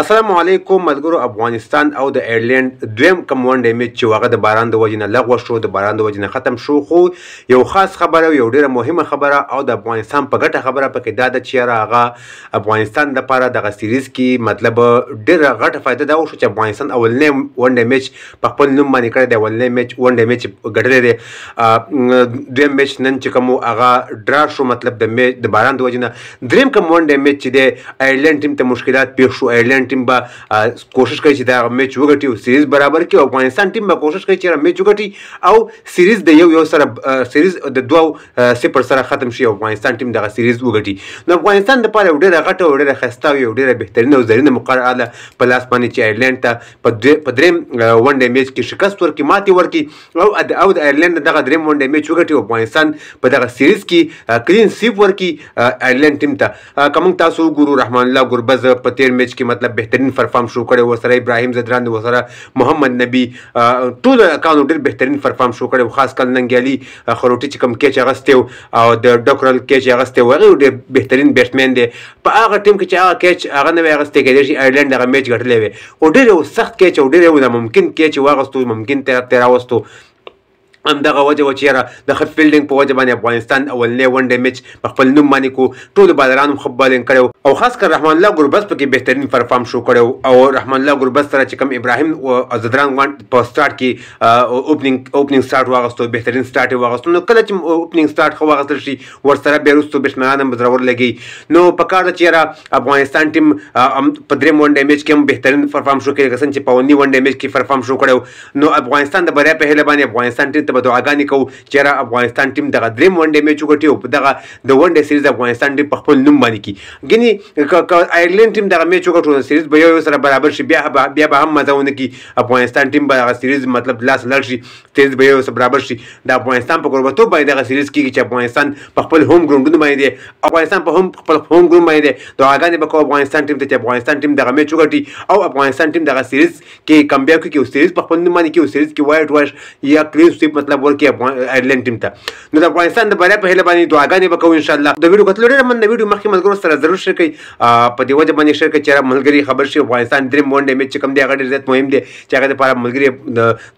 السلام علیکم ملګرو. افغانستان او د ایرلند دویم کم ون ډے میچ چې هغه د باران د وجې نه لغوه شو، د باران د وجې نه ختم شو. خو یو خاص خبره، یو ډیره مهمه خبره او د افغانستان په ګټه خبره پکې دا ده چې یاره هغه افغانستان دپاره دغه سیریز کې مطلب ډیره غټه فایده دا وشو چې افغانستان اولنی ون ډے میچ په خپل نوم باندې کړی دی، اولنی میچ ون ډے میچ ګټلی دی. دویم میچ نن چې کوم هغه ډرا شو، مطلب د میچ د باران د وجې نه. دریم کم ون ډے میچ چې دی ایرلند ټیم ته مشکلات پیښ شو. ایرلند ټیم به کوشش کوي چې دا میچ وګټي او سیریز برابر کړي، او افغانستان ټیم به کوشش کوي چې میچ وګټي او سیریز د یو یو سره سیریز د 2-0 سره ختم شي او افغانستان ټیم دغه سیریز وګټي. نو افغانستان دپاره یو ډېره غټه او ډېره ښایسته او یو ډېره بهترینه او زرینه موقع راغله په لاس باندې چې ایرلند ته په دریم ون ډے میچ کې شکست ورکړي، ماتې ورکړي او د ایرلند دغه دریم ون ډے میچ وګټي او افغانستان په دغه سیریز کې کلین سویپ ورکړي ایرلند ټیم ته. که موږ تاسو وګورو، رحمان الله ګربز په تیر میچ کې مطلب بهترین پرفارم شو کړی و، سره ابراهیم زدران و، سره محمد نبی، ټول کانو ډېر بهترین پرفارم شو کړی و. خاص کر ننګیالي خروټي چې کوم کیچ اغوستی و او د ډوکرل کیچ اغوستی و، هغه ډېر بهترین بیټسمین دی. په هغه ټیم کې چې هغه کیچ هغه نه وی اغوستی، کېدای شي ایرلند هغه میچ ګټلی وی. خو ډېر یو سخت کیچ او ډېر یو ناممکن کیچ واغوستو، ممکن ترې راوستو. همدغه وجه وه چې یاره د ښه فیلډینګ په وجه باندې افغانستان اولنی ون ډے میچ په خپل نوم باندې کو. ټولو بالرانو ښه بالینګ کړی او خاص کر رحمان الله ګربز پکې بهترین پرفارم شو کړی. او رحمان الله ګربز سره چې کوم ابراهیم زدران وان په سټارټ کې اوپنینګ سټارټ واغستو، بهترین سټارټ یې واغستو. نو کله چې اوپنینګ سټارټ ښه واغستل شي، ورسره بیا وروسته بیټسمنان هم زړور لګي. نو پکار ده چې یاره افغانستان ټیم په دریم ون ډے میچ کې هم بهترین پرفارم شو کړی، لکه څنګه چې په اولني ون ډے میچ کې پرفارم شو کړی. نو افغانستان د بریا په هیله باندې افغانستان ټیم ته دعاګانې کوو چې یاره افغانستان ټیم دغه دریم ون ډے میچ وګټي او په دغه د ون ډے سیریز افغانستان ټیم په خپل نوم باندې کړي. ګینې که ایرلند ټیم دغه میچ وګټو، سیریز به یو یو سره برابر شي، بیا به هم مزه ونه کړي. افغانستان ټیم به دغه سیریز مطلب لاس لاړ شي، سیریز به یو سره برابر شي. د افغانستان په کوربتوب باندې دغه سیریز کېږي چې افغانستان په خپل هوم ګراونډونو باندې دی، افغانستان په هم خپل هوم ګراونډ باندې دی. دعاګانې به کوو افغانستان ټیم ته چې افغانستان ټیم دغه میچ وګټي او افغانستان ټیم دغه سیریز کې کامیاب کړي او سیریز په خپل نوم باندې کړي او سیریز کې وایټ واش یا کلین سویپ مطلب ورکړي ایرلند ټیم ته. نو د افغانستان د بریا په هیله باندې دعاګانې به کوو انشاءالله. د ویډیو کتلو ډېره مننه. ویډیو مخکې ملګرو سره ضرور شیر کړئ، په دې وجه باندې شیر کړئ چې ملګري خبر شي افغانستان دریم ون ډے میچ چې کوم دی هغه ډېر زیات مهم دی چې هغه دپاره ملګري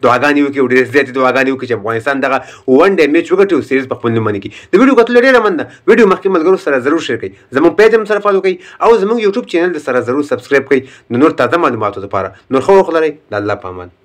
دعاګانې وکړي او ډېر زیاتې دعاګانې وکړي چې افغانستان دغه ون ډے میچ وګټي او سیریز په خپل نوم باندې کړي. د ویډیو کتلو ډېره مننه. ویډیو مخکې ملګرو سره ضرور شیر کړئ، زموږ پیج هم سره فالو کړئ او زموږ یوټیوب چینل سره ضرور سبسکرایب کړئ د نور تازه معلوماتو لپاره. نور ښه وخت لرئ، د الله په امان.